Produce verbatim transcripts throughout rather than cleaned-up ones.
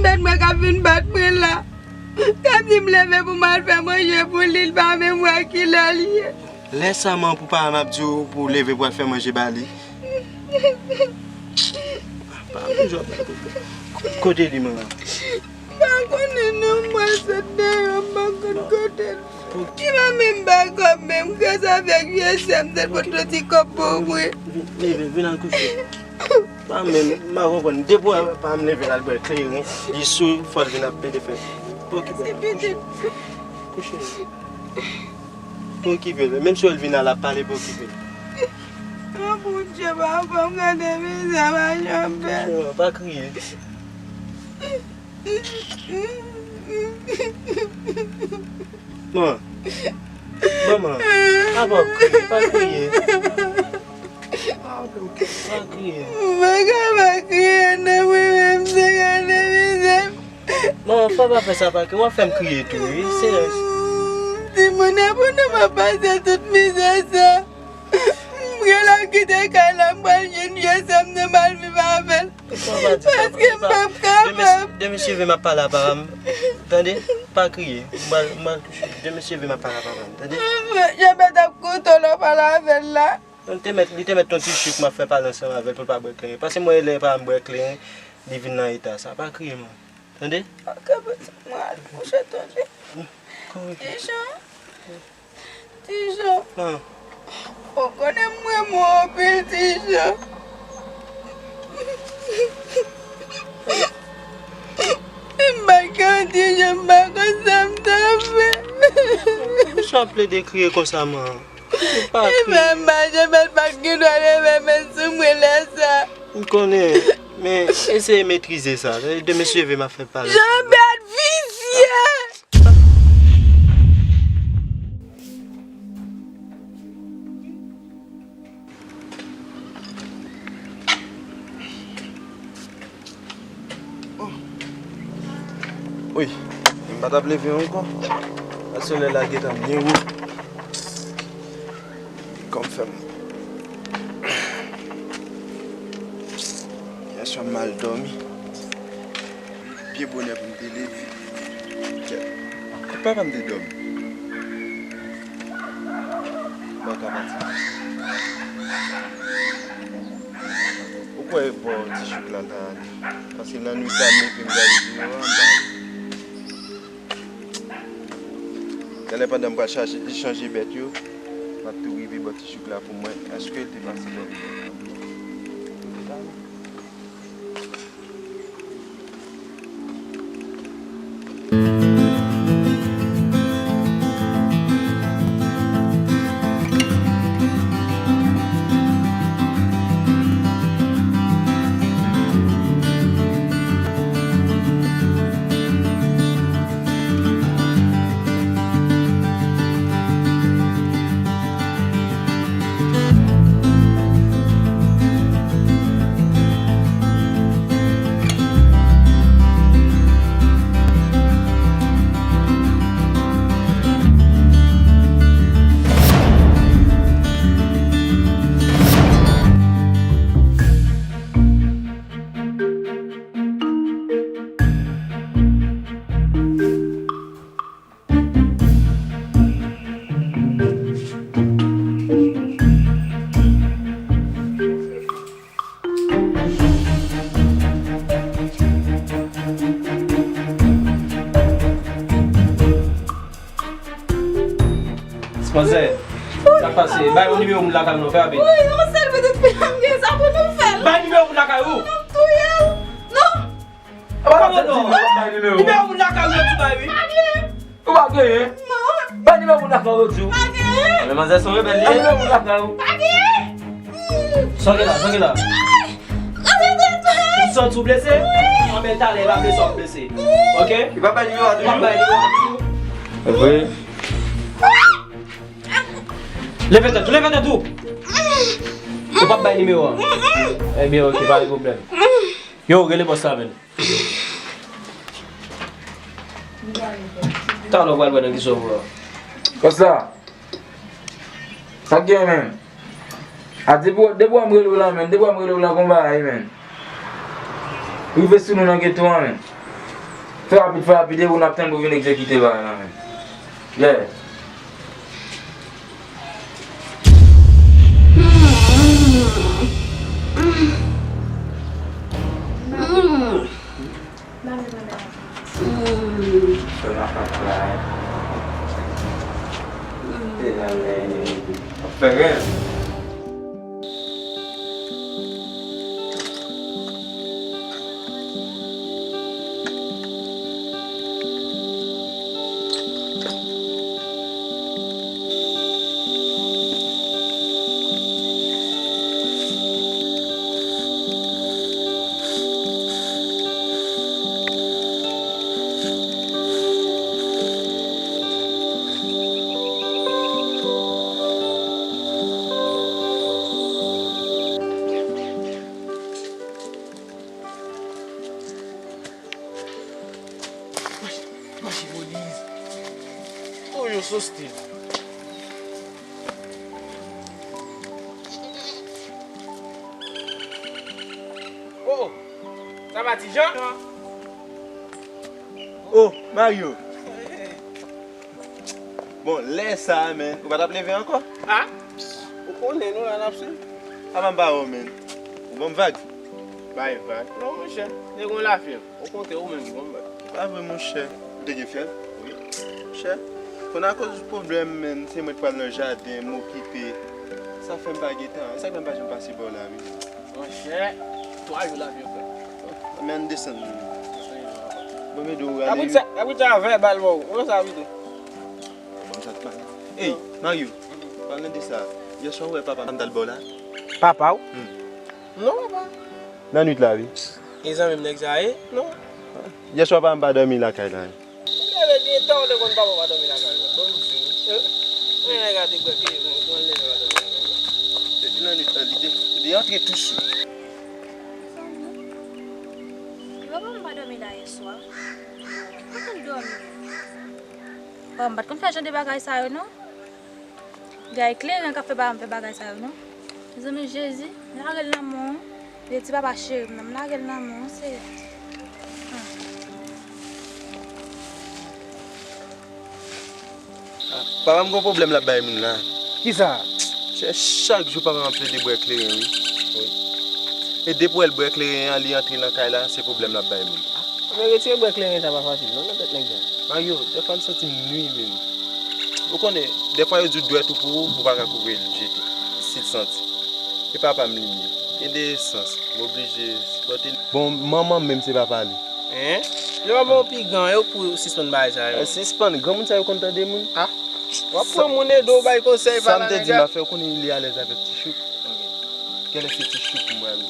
Mèt mwen k ap vin bat mwen la, k ap di m leve pou m al fè manje pou li, l pa menm wè kilè l ye. Lè sa, man, pou paran m ap di w pou w leve pou w al fè manje ba li. Pa toujou ap bay pwoblèm. Kote li, manman? M pa konnen non, mwen sot deyò, m pa konn kote l. Ki manmi m bay kòb menm, gras avèk vye sè m te pot yon ti kòb pou mwen. Vin, vin, vin al kouche. Pa menm, m pa konprann. Depi w pa m leve l al bwè kleren, li sou, fò l vin ap pede fè. Pa okipe l. Kouche. Kouche. Pa okipe l. Menm si w wè l vin al ap pale, pa okipe l. O Bondye, papa m, gade mizè m a janbe. Pa kriye. Bon. Manman, apa w ap kriye? Pa kriye. Pa kriye. Mwen ka pa kriye, non, mwen menm, se gade mizè m. Manman, fò w pa fè sa, pa kriye. W ap fè m kriye tou, wi. Timoun, e pou nou m ap pase tout mizè sa. M genlè kite kay la, m pral jwenn vye sè m nan, m al viv avè l. Paske m p ap kapab. Demen si Dye vle m ap pale a papa m. Tande? Pa kriye. M pral, m pral kouche. Demen si Dye vle m ap pale a papa m. Tande? Jean-Bert ap koute w lè w pale avè l la. Li te mèt, li te mèt yon ti chik m ap fè pale ansanm avè l pou l pa bwè kleren. Paske mwen lè papa m bwè kleren, li vin nan eta sa. Pa kriye, man. Tande? Ok, pitit mwen, al kouche tande. Ti Jan. Ti Jan. Ou konnen m renmen w anpil, Ti Jan. M pa gen Ti Jan, m pa konn sa m ta fè. Poukisa w ap plede kriye konsa, man? Pa kriye. Epa, m pa janm pa t gen dwa leve men sou mwen lè sa. M konnen, men eseye metrize sa. Demen si Dye vle m ap fè pale. Jean-Bert visye! Oh. Wi, m pa t ap leve ankò. Paske lè la gentan byen wo. Kò m fè m. Yèswa m mal dòmi. Byen bonè pou m te leve. Kèt. Kout papa m te dòmi. Mwen ka pati. Ou kwè bò ti chouk la l ta ale? Paske nan nwit la, m leve, m gade nimewo a, m pa wè. Talè pandan m pral chache, chanje bèt yo, m ap tou rive bò ti chouk la pou m wè èske l te pase bò. Dispansè, sa k pase? Bay yon nimewo moun lakay ou non, fè rapid. Wi, yon sèl pitit fi a m gen, sa pou nou fè l? Bay nimewo moun lakay ou. Nou touye l. Non. Kòman non? Bay nimewo. Nimewo moun lakay ou yo tou bay wi. Pa gen. Ou pa genyen? Non. Bay nimewo moun lakay ou yo di w. Pa genyen. Men manzè se yon rebèl li ye. Bay nimewo moun lakay ou. Pa genyen. Sa w gen la, sa w gen la? Ou santi w blese? Wi. Anben talè l ap blese, w ap blese. Oke? Li pa bay nimewo a toujou? Li pa bay nimewo a toujou. Evre? Leve tèt ou, leve tèt ou! Ou p ap bay nimewo a? Ebyen, oke, pa gen pwoblèm. Yo, rele bòs la, menn. Talè w pral wè nan kisa w pran. Bòs la. Sa k gen, menn? A, depi w, depi w wè m rele w la, menn. Depi w wè m rele w la, gon bagay, menn. Rive sou nou nan geto a, menn. Fè rapid, fè rapid, e ou n ap tann pou vin egzekite bagay la menm. Yeah. Fè rèv. Mache, mache, Moyiz. Toujou sou stil. Oh, sa va, Ti Jan? Oh, Mario. Bon, lè sa a, men, ou pa t ap leve ankò? A? Ou konnen nou la n ap swiv. Apa m pa wè w, men. Ou ban m vag? Bay vag. Non, monchè. Nèg ou lafyèv. Okontrè, ou menm ki ban m vag. Pa vre, monchè. Ou te gen fyèv? Wi. Monchè, konn akoz pwoblèm, men, se mwen k pral nan jaden, m okipe. Sa fè m pa gen tan. E sa k fè m pa janm pase bò w la, wi. Monchè, twa jou lafyèv, frè. Men, desann. Bon, men, dou, ale, wi. Abit sa, abit sa vèbal, bro. Ou sa abite? Bon, sa t mal. Ey, Mario, palan de sa, yèswa ou wè papa m t al bò w la? Papa w? Hmm. Non, papa. Nan nwit la, wi. E zanmi m nèg sa ye? Non. Yèswa papa m pa dòmi lakay la. Ou leve byen ta, ou te konn papa w pa dòmi lakay la. Bon, m di w. Eh, men nèg la te kwè ke, bon, leve pa dòmi lakay la. Depi nan nwit la, li te, li antre tou sou. Li pa konn pa dòmi la yèswa. Kote l dòmi? Bon, m pa t konn fè jan de bagay sa yo, non. Gay kleren k ap fè ba-, fè bagay sa yo, non. Mezanmi, Jezi, m lage l nan men w. Li di papa cheri m nan, m lage l nan men w, se. Hmm. Ah, papa m gon pwoblèm l ap bay moun la. Kisa? Chè, chak jou papa m ap plede bwè kleren, wi. Wi. E depi w wè l bwè kleren an, li antre nan kay la, se pwoblèm l ap bay moun. Men retire bwè kleren sa pa fasil non nan tèt nèg sa. Mario, dèfwa m santi m nwi menm. Ou konnen, dèfwa yo di w dwèt ou pou ou, ou pa ka kouvri l jete, si l santi. E papa m li menm. Gen de sans, m oblije sipòte l. Bon, manman m menm se papa li. Hein? Yo pa bon pi gran yo pou sispann bagay sa yo. Eh, sispann, granmoun sa yo konn tande moun. Ah, w ap pran moun ede w bay konsèy pa la nèg la. Sa m te di m ap fè, ou konnen li alèz avèk ti chouk. Ok. Genlè se ti chouk m pral,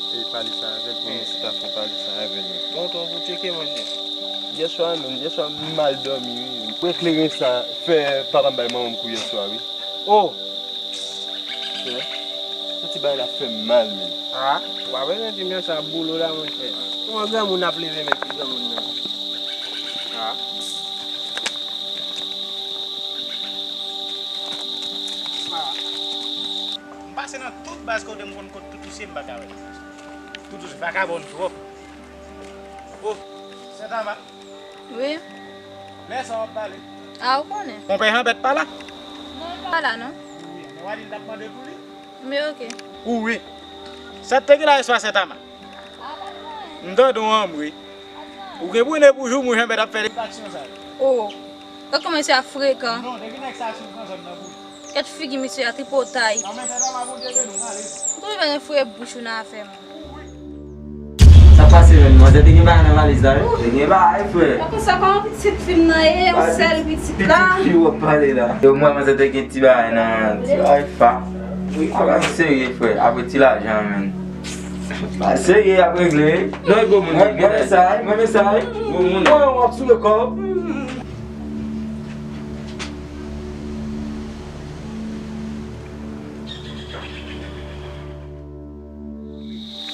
e, pale sa avè l pou nou chita fè yon pale sa avè l. Tonton pou tcheke monchè. Yèswa menm, yèswa m mal dòmi wi. Bwè kleren sa fè papa m bay manman m kou yèswa wi. Oh! Frè, santi bagay la fè m mal menm. Ah, ou pa bezwen di m yèswa boule w la monchè. Kòman granmoun ap leve menm ti granmoun nan? Ah. Ah. M pase nan tout baz kote m konn kot Toutous ye, m pa ka wè l. Toutous vakabon twòp. Oh, Sentama. Wi. Lè sa w ap pale. A, ou konnen. Konpè Jan bèt pa la? Non, l pa la, non. Wi, men w a di l t ap mande pou li. Men oke. Ou wi. Sa t te gen la yèswa Sentama? A, pa t gen anyen. M tande w anmwe. Pa t gen anyen. Ou gen boune pou jou mwen jan bèt ap fè de aksyon sa yo. Oh. Gad kòman misye a frekan. Non, te gen nèg sa sou gran zòn nan pou li. Gad figi misye a, tripotay. Anmwe, Sentama, Bondye beni w, m ale. Ou twouve pa gen foure bouch ou nan afè m. Sa pase menm, manzè te gen bagay nan valiz la, wi. Te gen bagay, frè. Mwen konsa kòman pitit fi m nan ye, yon sèl pitit la. Pitit fi w ap pale la. Yo, mwen, manzè te gen ti bagay nan, ti bagay fa. Wi, frè. Bagay serye, frè. Apre ti lajan, menm. Bagay serye ap regle. Non, e gwo moun, wi. Mwen, mwen sa, wi. Mwen, mwen sa, wi. Gwo moun. Mwen, w ap sou le kò.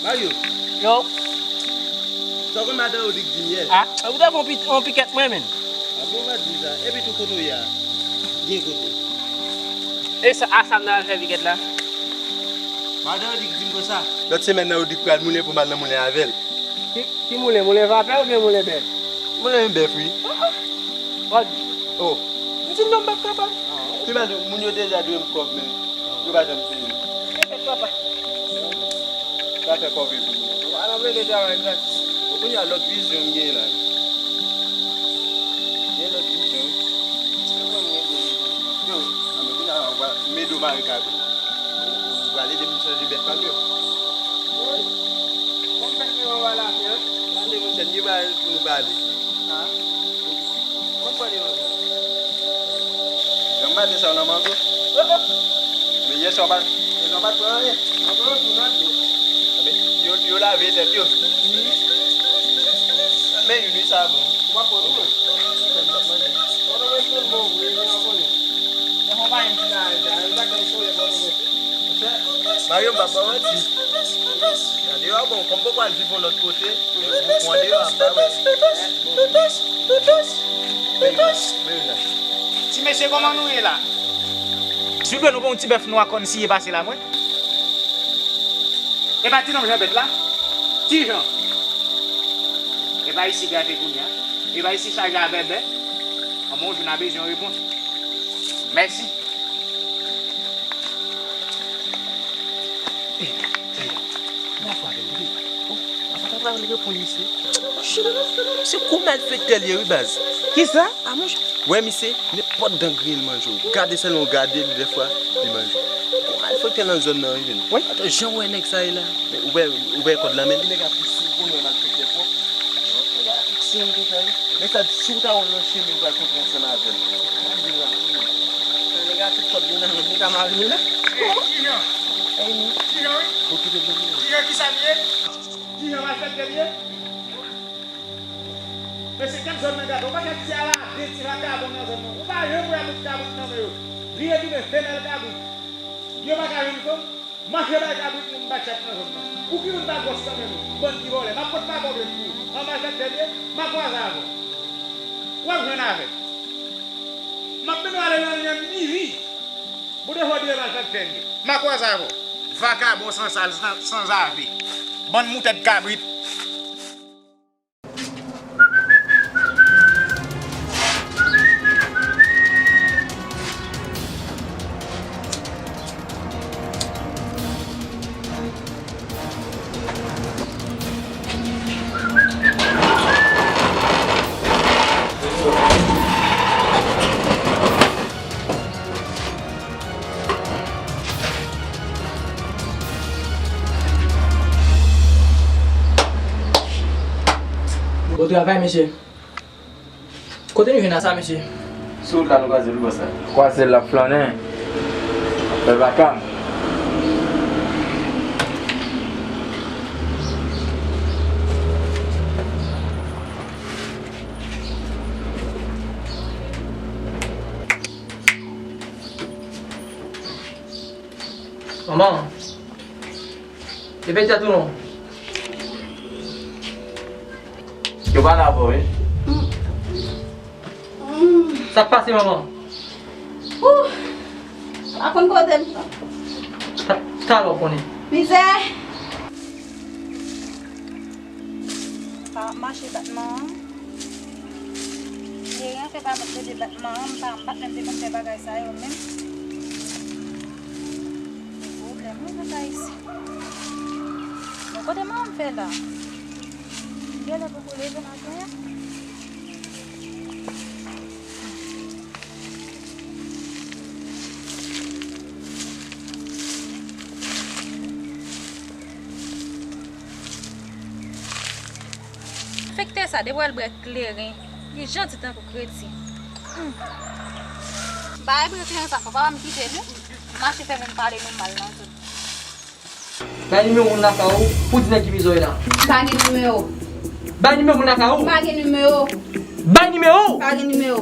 Mario. Yo. Sa w konn madan Rodik di m yè? A, ou te fè yon pi-, yon pikèt mwen menm. A bon, w pa di m sa. Epi tou kote w ye a? Byen kote? E sa, a sa m nan al fè pikèt la? Madan Rodik di m konsa. Lòt semèn nan Rodik pral moulen pou m al nan moulen avè l. Ki, ki moulen? Moulen vapè oubyen moulen bèf? Mwen renmen bèf, wi. Wadi. Oh. M di non, m pa t kapab. Pi mal, moun yo deja dwe m kòb, men yo pa janm peye m. Repèt, papa. Sa fè kòve pou mwen. Ou pa nan vle de travay gratis. Bon, kounye a, lòt vizyon m genyen la. Gen lòt vizyon, wi. Yo, a, men kounye a, ou va, m ede w mare kago. Ou, ou, ou prale depi m chanje bèt pa m yo. Wi. Bon, m fèk gen yon bagay la fè, wi. Pale, monchè, n gen bagay pou nou pale. Ha? Bon, pale yon bagay. Jan m maten sa w nan mango. Oh, oh. Men yè swa w pa, yè swa w pa t pran anyen. Mwen pran yon tou nan dlo. Men yo, yo lave tèt yo. Wi. Men youn wi sa bon. Ou pa pran tou, non? Tèt m p ap manje. Ou pa manje tout bon, vre, men w konnen. Yon konpayi m ti la, yon bagay m sonnen, bon, bon, bon. Monchè, Mario, m p ap ba w manti. Andeyò a bon, kòm m poko al viv yon lòt kote, men pou, pou andeyò a, m pa wè. Men youn, men youn la. Ti mesye, kòman nou ye la? Silvouplè, nou gen yon ti bèf nwa kòn siye pase la, mwen. E pa ti nonm Jan bèt la? Ti Jan. E pa isi gate kounye a. E pa isi chaje a bèbè. Anmwey, yon jou n a bezwen yon repons. Mèsi. Ey, Zaya, mwen frape l wi. Oh, anfèt, anfèt, li reponn misye. Se kou malfektè l ye wi, baz. Kisa? A, monchè. Wè, misye, nenpòt dan griyen l manje w. Gade sèlman, w gade l, dèfwa, li manje w. Kou malfektè nan zòn nan, wi, jwenn. Wi. Atò, jan w wè nèg sa ye la, men ou wè, ou wè kòd lan men l. Nèg ap sou kou, wè malfektè pwòp. Nèg ap sou kou, wi. Nèg sa, si w ta wè l nan chemen, ou pral kontre ansanm avè l. Ou kraze l rapid. Nèg la tout kòb li nan men, li ka mare nou la. Ey, Kijan? Ey, nou. Kijan, wi? Bon, kite l nan men. Kijan, kisa l ye? Kijan malfektè l ye? Mesye, kèk zòn nan gate, yon pakèt ti alade, ti vakabon nan zòn nan. Ou pa janm wè bout kabrit nan men yo. Vire tounen femèl kabrit. Yo pa ka jwenn fanm. Mache bay kabrit moun bat chat nan zòn nan. Pou ki moun pa gwòs nan men nou? Bann ti vòlè. M ap pot pa pwoblèm pou ou. An malfektè l ye, m a kwaze avè w. W ap jwenn avè m. M ap mennen w ale nan lyann miri. Pou de fwa w di e malfektè m ye. M a kwaze avè w. Vakabon sansal, san, sanzave. Bann moutèd kabrit. Bon travay, mesye. Kote nou jwenn a sa, mesye? Sou wout la nou kwaze l wi bòs la. Kwaze l ap flannen. Ap fè vakam. Manman. Epe tèt ou non. Yo pale avè w, wi. Sa k pase, manman? Ouh! Pa konn kote m. Ta-, talè w konnen. Mizè! Pa ap mache bat manman. Geryan fè pa mèt mete bat manman, m pa, m pa t menm te konn fè bagay sa yo menm. Gen pwoblèm wi nan kay isi. Bon, kote manman m fè la? Genlè poko leve maten an. Fèktè sa, depi w al bwè kleren, li janti tankou kredi. Hmm. Bay bwè kleren sa, fò pa m kite nou. Mache fè moun pale nou mal nan zòn. Bay nimewo moun lakay ou pou di nèg ki bizòy la. M pa gen nimewo. Bay nimewo moun lakay ou. M pa gen nimewo. Bay nimewo. M pa gen nimewo.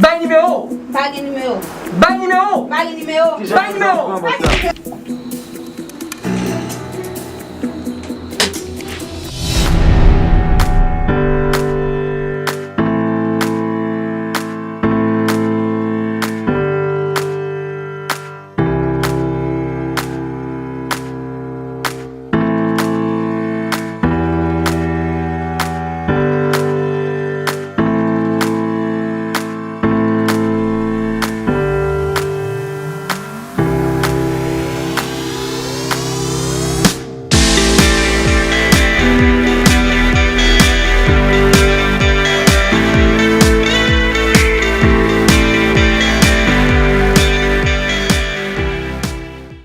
Bay nimewo. M pa gen nimewo. Bay nimewo. M pa gen nimewo. Bay nimewo.